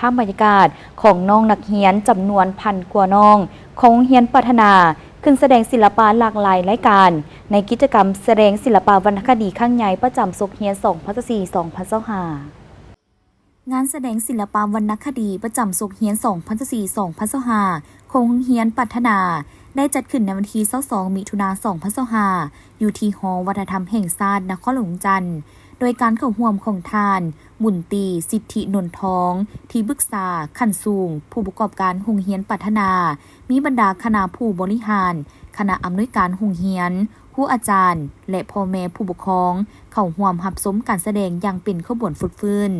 ພາບບັນຍາກາດຂອງນ້ອງນັກຮຽນຈຳນວນພັນກວ່ານ້ອງ ຂອງໂຮງຮຽນປັດທະນາ ຂຶ້ນສະແດງສິລະປະຫຼາກຫຼາຍລາຍການ ໃນກິດຈະກຳສະແດງສິລະປະວັນນະຄະດີຄັ້ງໃຫຍ່ປະຈຳສົກຮຽນສອງພັນຊາວສີ່ ສອງພັນຊາວຫ້າ. ງານສະແດງສິລະປະວັນນະຄະດີປະຈຳສົກຮຽນສອງພັນຊາວສີ່ ສອງພັນຊາວຫ້າ ຂອງໂຮງຮຽນປັດທະນາ ໄດ້ຈັດຂຶ້ນໃນວັນທີຊາວສອງ ມິຖຸນາ ສອງພັນຊາວຫ້າ ຢູ່ທີ່ຫໍວັດທະນະທຳແຫ່ງຊາດນະຄອນຫຼວງວຽງຈັນ ໂດຍການເຂົ້າຮ່ວມຂອງທ່ານ ບຸນຕີ ສິດທິນົນທອງ ທີ່ປຶກສາຂັ້ນສູງຜູ້ປະກອບການໂຮງຮຽນປັດທະນາ, ມີບັນດາຄະນະຜູ້ບໍລິຫານ, ຄະນະອຳນວຍການໂຮງຮຽນ, ຄູອາຈານ ແລະ ພໍ່ແມ່ຜູ້ປົກຄອງ ເຂົ້າຮ່ວມຮັບຊົມການສະແດງຢ່າງເປັນຂະບວນຟົດຟື້ນ.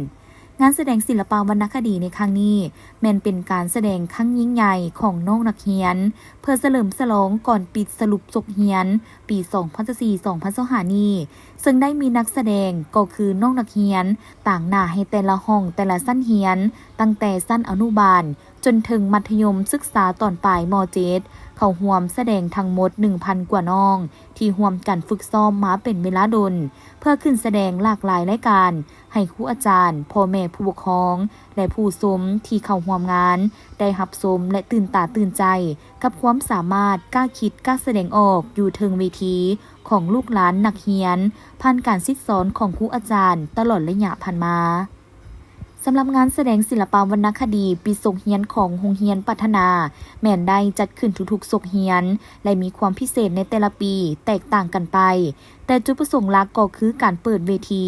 ງານສະແດງສິລະປະວັນນະຄະດີໃນຄັ້ງນີ້ ແມ່ນເປັນການສະແດງຄັ້ງຍິ່ງໃຫຍ່ຂອງນ້ອງນັກຮຽນ ເພື່ອສະເຫຼີມສະຫຼອງກ່ອນປິດສະຫຼຸບສົກຮຽນປີສອງພັນຊາວສີ່ ສອງພັນຊາວຫ້ານີ້ ເຊິ່ງໄດ້ມີນັກສະແດງກໍຄືນ້ອງນັກຮຽນຕາງໜ້າໃຫ້ແຕ່ລະຫ້ອງແຕ່ລະຊັ້ນຮຽນ ຕັ້ງແຕ່ຊັ້ນອະນຸບານຈົນເຖິງມັດທະຍົມສຶກສາຕອນປາຍ ມໍເຈັດ ເຂົ້າຮ່ວມສະແດງທັງໝົດໜຶ່ງພັນກວ່ານ້ອງ ທີ່ຮ່ວມກັນຝຶກຊ້ອມມາເປັນເວລາດົນ ເພື່ອຂຶ້ນສະແດງຫຼາກຫຼາຍລາຍການ ໃຫ້ຄູອາຈານ, ພໍ່ແມ່ຜູ້ປົກຄອງ ແລະ ຜູ້ຊົມທີ່ເຂົ້າຮ່ວມງານ ໄດ້ຮັບຊົມ ແລະ ຕື່ນຕາຕື່ນໃຈກັບຄວາມສາມາດ, ກ້າຄິດ, ກ້າສະແດງອອກຢູ່ເທິງເວທີຂອງລູກຫຼານນັກຮຽນ ຜ່ານການສິດສອນຂອງຄູອາຈານຕະຫຼອດໄລຍະຜ່ານມາ. ສຳລັບງານສະແດງສິລະປະວັນນະຄະດີປິດສົກຮຽນຂອງໂຮງຮຽນປັດທະນາ ແມ່ນໄດ້ຈັດຂຶ້ນທຸກໆສົກຮຽນ ແລະ ມີຄວາມພິເສດໃນແຕ່ລະປີແຕກຕ່າງກັນໄປ, ແຕ່ຈຸດປະສົງຫຼັກກໍຄືການເປີດເວທີ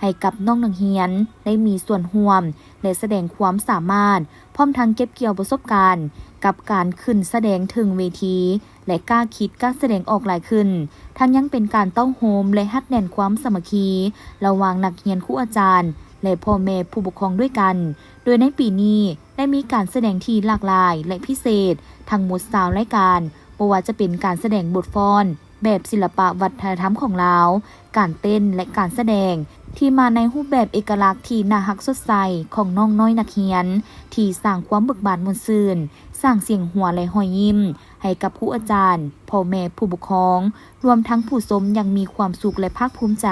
ໃຫ້ກັບນ້ອງນັກຮຽນໄດ້ມີສ່ວນຮ່ວມ ແລະ ສະແດງຄວາມສາມາດ, ພ້ອມທັງເກັບກ່ຽວປະສົບການກັບການຂຶ້ນສະແດງເທິງເວທີ ແລະ ກ້າຄິດ, ກ້າສະແດງອອກຫຼາຍຂຶ້ນ, ທັງຍັງເປັນການເຕົ້າໂຮມ ແລະ ຮັດແໜ້ນຄວາມສາມັກຄີລະຫວ່າງນັກຮຽນ, ຄູອາຈານ ແລະ ພໍ່ແມ່ຜູ້ປົກຄອງດ້ວຍກັນ, ໂດຍໃນປີນີ້ໄດ້ມີການສະແດງທີ່ຫຼາກຫຼາຍ ແລະ ພິເສດ ທັງໝົດຊາວລາຍການ, ບໍ່ວ່າຈະເປັນການສະແດງບົດຟ້ອນແບບສິລະປະວັດທະນະທຳຂອງລາວ, ການເຕັ້ນ ແລະ ການສະແດງ ທີ່ມາໃນຮູບແບບເອກະລັກທີ່ໜ້າຮັກສົດໃສຂອງນ້ອງນ້ອຍນັກຮຽນ ທີ່ສ້າງຄວາມເບີກບານມ່ວນຊື່ນ, ສ້າງສຽງຫົວ ແລະ ຮອຍຍິ້ມໃຫ້ກັບຄູອາຈານ, ພໍ່ແມ່ຜູ້ປົກຄອງ, ລວມທັງຜູ້ຊົມຢ່າງມີຄວາມສຸກ ແລະ ພາກພູມໃຈ.